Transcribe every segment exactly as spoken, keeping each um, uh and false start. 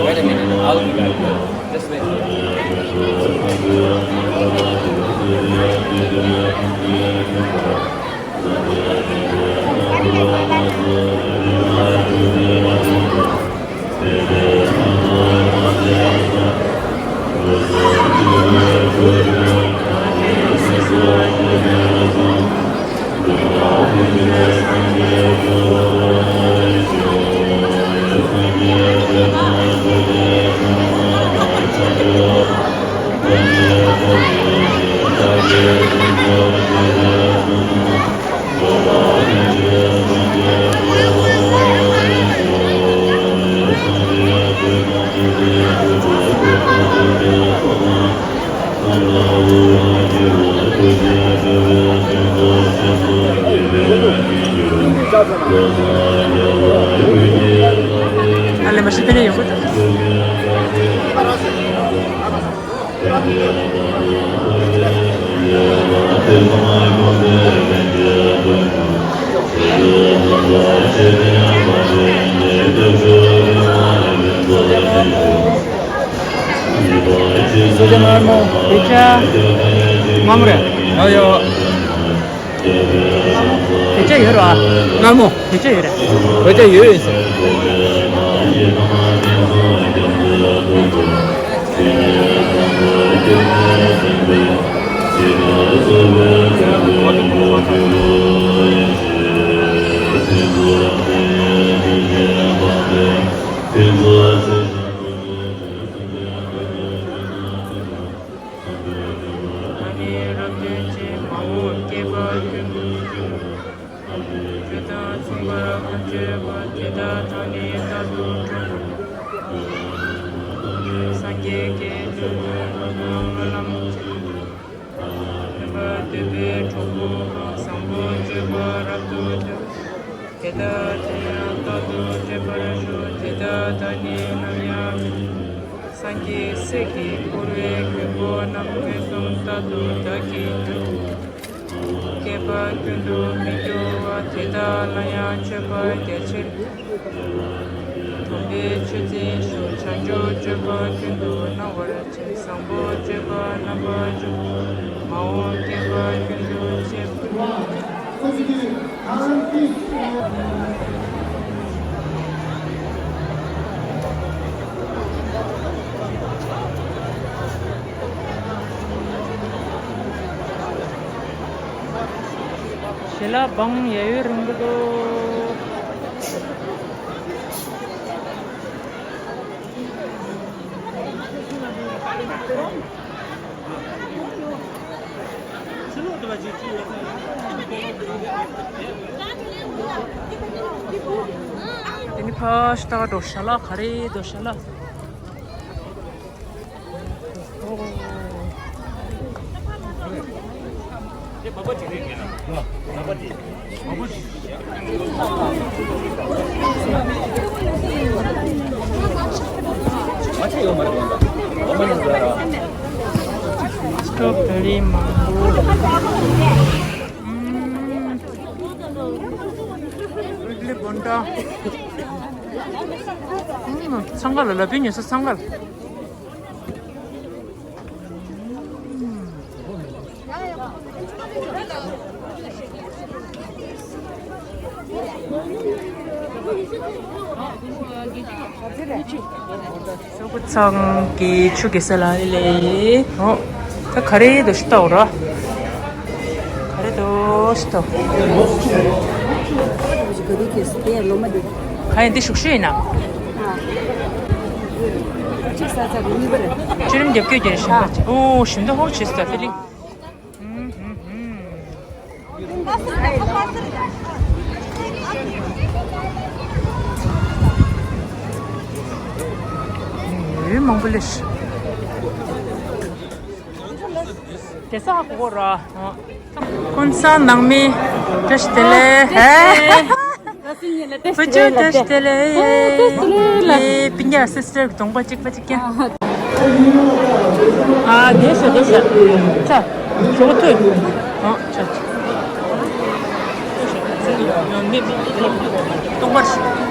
Wait a minute, I'll be back. Just wait. ཨ་ལེ་མ་ཤི་ཕེ་ནེ་ཡོང་གི་འདུག་དེ་ཆ་མངར་མོ་དེ་ཆ་མངར་མོ་རེད། ཡོ་ཡོ། དེ་ཆ་ཡོད་ར། མངར་མོ། དེ་ཆ་ཡོད་ར། དེ་ཆ་ཡོད་ཡིན་ཟེར། ཨ་ནི་རབ་བརྟན་ཅིང་མ་འོངས་བསྐལ་པ་ཀུན་ཏུ་འགྱུར་རོ། ཆོས་དང་མཚུངས་པར་ལྷུན་གྱིས་གྲུབ་པ་དེ་དག་དང་ནི་རྟག་ཏུ་འགྲོགས་རོ། སངས་རྒྱས་ཀྱི་ཆོས་ཀུན་རབ་དང་སྨོན་ལམ་ཆེ། སྟོན་པ་དད་པའི་གྲོགས་པོ་དང་། བཟང་པོ་སྤྱོད་པ་རབ་ཏུ་སྟོན། དེ་དག་དེ་ཡང་རྟག་ཏུ་འདྲེན་པར་ཤོག་དེ་དག་དང་ནི་ནམ་ཡང་མི་འབྲལ། སངས་རྒྱས་སྲས་ཀྱི་འཁོར་བའི་མགོན་པོ་རྣམས། མངོན་སུམ་རྟག་ཏུ་བདག་གིས་མཐོང་ངོ་། བསྐལ་པ་ཀུན་ཏུ་མི་སྐྱོ་བ། དེ་དག་ལ་ཡང་མཆོད་པ་རྒྱ་ཆེར། སྟོན་པའི་ཆོས་འཛིན་ཤོག་བྱང་ཆུབ་སྤྱོད་པ་ཀུན་ཏུ་སྣང་བར་བྱེད། བཟང་པོ་སྤྱོད་པ་རྣམ་པར་སྤྱོད། མ་འོངས་བསྐལ་པ་ཀུན་ཏུ་སྤྱད་པར། ཞལ་ལག་འབངས་ཡ་ཡོད་རིང་པོ་འདུག་དེ་ནི་ཕ་ཤི་ཏ་ག་འགྲོ་ཞལ་ལག་ག་རེ་འདུག་ཞལ་ལག་སི་ཊོ་བེ་རི་མང་པོ། ཨུམ། ཨིཌ་ལི་བོན་ཊ། ཨུམ། ཚང་ཁ་ལ་ལ་བི་ཉོས་ས་ཚང་ཁ་ལ། སོག་པོ་ཚང་གི་ཆུ་གེ་ས་ལ་ལེ། ཨོ། ད་ག་རེ་དོ་ཤི་ཏའོ་ར། ག་རེ་དོ་ཤི་ཏའོ། ག་ཡིན་འདི་ཤུག་ཤུ་ཡིན་ན། ཅི་རིམ་རྒྱབ་སྐྱོད་རྒྱན་ཤིང་པ་ཅི། ཨོ་ཤིན་ཏུ་ཧོ་ཆེ་སྟ་ཕི་ལིང་། ཡོད་མང་པོ་ལེ་ཤི། དེ་ས་ཧ་གོ་ར། ཀུན་བཟང་ནང་མི་བཀྲ་ཤིས་བདེ་ལེགས། བཀྲ་ཤིས་བདེ་ལེགས། བཀྲ་ཤིས་བདེ་ལེགས། ཨེ་པིན་ཡ་སི་སི་ཊར་གདོང་པ་གཅིག་པ་གཅིག་རྐྱང་། ཨ་བདེ་ཤ་བདེ་ཤ། ཆ། ཞོག་ཐོས། ཨ་ཆ་ཆ། མི་མི་སྟོང་པར་ཤོག།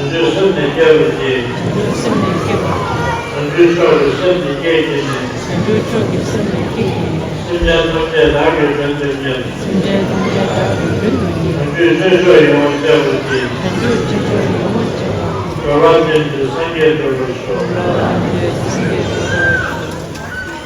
དོན་དུ་སེམས་ནི་སྐྱེ་བར་བགྱི། དོན་དུ་སེམས་ནི་སྐྱེ་བར་བགྱི། དོན་དུ་མཆོག་གི་སེམས་ནི་སྐྱེ་བགྱིས་ནས། དོན་དུ་མཆོག་གི་སེམས་ནི་སྐྱེ་བགྱིས་ནས། སེམས་ཅན་ཐམས་ཅད་བདག་གིས་མགྲོན་དུ་གཉེར། སེམས་ཅན་ཐམས་ཅད་བདག་གིས་མགྲོན་དུ་གཉེར། དོན་དུ་ཆོས་མཆོག་ཡིད་འོང་སྤྱད་པར་བགྱི། དོན་དུ་ཆོས་མཆོག་ཡིད་འོང་སྤྱད་པར་བགྱི། འགྲོ་ལ་ཕན་ཕྱིར་སངས་རྒྱས་འགྲུབ་པར་ཤོག། འགྲོ་ལ་ཕན་ཕྱིར་སངས་རྒྱས་འགྲུབ་པར་ཤོག།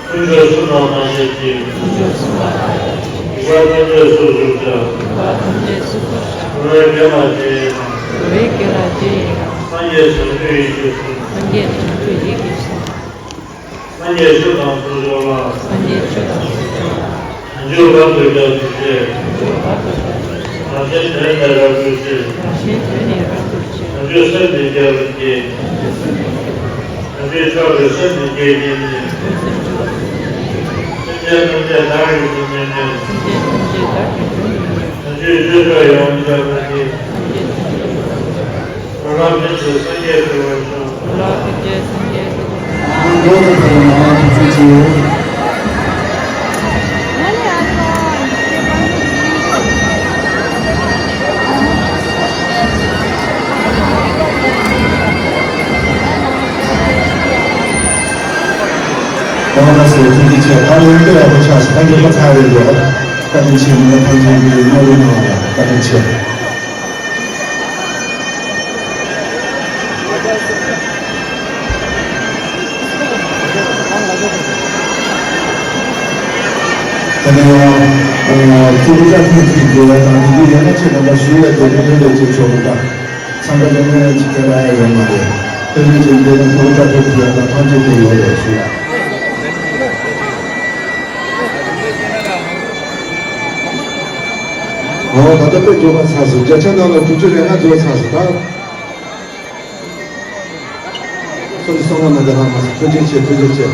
ཀུན་སྦྱོར་གསུམ་དང་ཐམས་ཅད་ཀྱི། ཀུན་སྦྱོར་གསུམ་དང་ཐམས་ཅད་ཀྱི། ཡིད་བཞིན་ཐམས་ཅད་སུ་བཞུགས་ཀྱང་། ཡིད་བཞིན་ཐམས་ཅད་སུ་བཞུགས་ཀྱང་། འགྲོ་བའི་དགེ་ལ་རྗེས་ཡི་རང་། འགྲོ་བའི་དགེ་ལ་རྗེས་ཡི་རང་། སངས་རྒྱས་བྱང་ཆུབ་ཡིད་ཀྱིས་བཟུང་། སངས་རྒྱས་བྱང་ཆུབ་ཡིད་ཀྱིས་བཟུང་། སངས་རྒྱས་ཆོས་དང་ཚོགས་མཆོག་ལ། སངས་རྒྱས་ཆོས་དང་ཚོགས་མཆོག་ལ། བྱང་ཆུབ་བར་དུ་བསྐྱངས་སུ་མཆི། བྱང་ཆུབ་བར་དུ་བསྐྱངས་སུ་མཆི། རང་གཞན་དོན་ནི་རབ་ཏུ་ཤེས། རང་གཞན་དོན་ནི་རབ་ཏུ་ཤེས། བྱང་ཆུབ་སེམས་ནི་བསྐྱེད་པར་བགྱི། བྱང་ཆུབ་སེམས་ནི་བསྐྱེད་པར་བགྱི། བྱང་ཆུབ་མཆོག་གི་སེམས་ནི་བསྐྱེད་བགྱིས་ནས། བྱང་ཆུབ་མཆོག་གི་སེམས་ནི་བསྐྱེད་བགྱིས་ནས། སེམས་ཅན་ཐམས་ཅད་བདག་གིས་མགྲོན་དུ་གཉེར། སེམས་ཅན་ཐམས་ཅད་བདག་གིས་མགྲོན་དུ་གཉེར། བྱང་ཆུབ་ཆོས་མཆོག་ཡིད་འོང་སྤྱད་པར་བགྱི། བྱང་ཆུབ་ཆོས་མཆོག་ཡིད་འོང་སྤྱད་པར་བགྱི། སངས་རྒྱས་འགྲོ་བར་ཤོག་ལོ་དུས་རྒྱལ་སངས་རྒྱས་འགྲོ་བར་ཤོག་ལོ་དུས་རྒྱལ་སངས་རྒྱས་འགྲོ་བར་ཤོག་ཨོ་ལགས་སོ། ཐུགས་རྗེ་ཆེ། ད་ལན་འདི་ཡག་པོ་ཆགས་སོང་། ད་འགྲིག་པ་ཚར་རེད་འདུག་བཀའ་དྲིན་ཆེ། མི་ལ་ཐམས་ཅད་ཀྱིས་བསྔོ་བའི་གནང་བ་བཀའ་དྲིན་ཆེ། ད་ནི་ཡང་ཨ་ཕྲུ་གུ་བཀྲ་ཤིས་ཀྱི་འབྲེལ་བ་དང་དེ་འདྲའི་ཡང་ན་ཆེད་དམ་པ་ཞུ་ཡ་དེ་འདྲའི་ལས་བྱེད་ཆོག་གི། ད་འཚང་ཁ་ལེན་མཁན་ཅིག་དེ་ལ་ཡང་ཡོད་མ་རེད། དེ་འདྲའི་ཅིག་འདི་ནི་ཕྲུ་གུ་བཀྲ་ཤིས་ཀྱི་ཡང་ན་ཐམས་ཅད་དེ་ཡོད་རེད་ཞུ་ཡ། ཨོ་ད་ལྟ་དཔེ་མགྱོགས་པ་ཚར་སོང་། བརྒྱ་ཆ་ནང་ལ་དྲུག་ཅུ་རེ་ལྔ་རྫོགས་ཚར་སོང་ད། སོ་སོ་སོ་ང་ན་དེ་རང་མ་སོང་། ཐུགས་རྗེ་ཆེ། ཐུགས་རྗེ་ཆེ།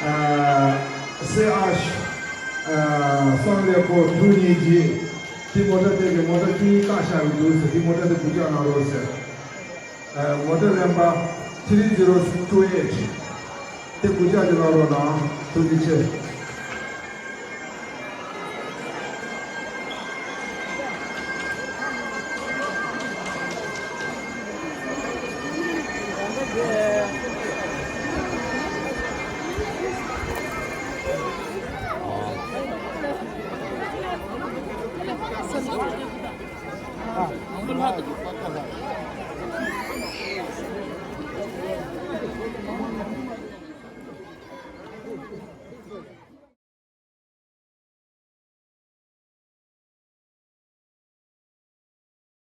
ཨ་སེ་ཨ་ཤ་ཨ་སང་ལེ་ཁོ་ཐུག་ཉིན་གྱི་དེ་མོ་ཊ་དེ་གི་མོ་ཊ་ཆུ་ཡིས་བཏང་བཞག་གི་འདུག་ཟེར། དེ་མོ་ཊ་དེ་སྒུག་རྒྱག་གནང་རོགས་ཟེར། ཨ་མོ་ཊ་ལེན་པ་three zero two eight དེ་སྒུག་རྒྱག་ཅིག་གནང་རོགས་གནང་། ཐུགས་རྗེ་ཆེ།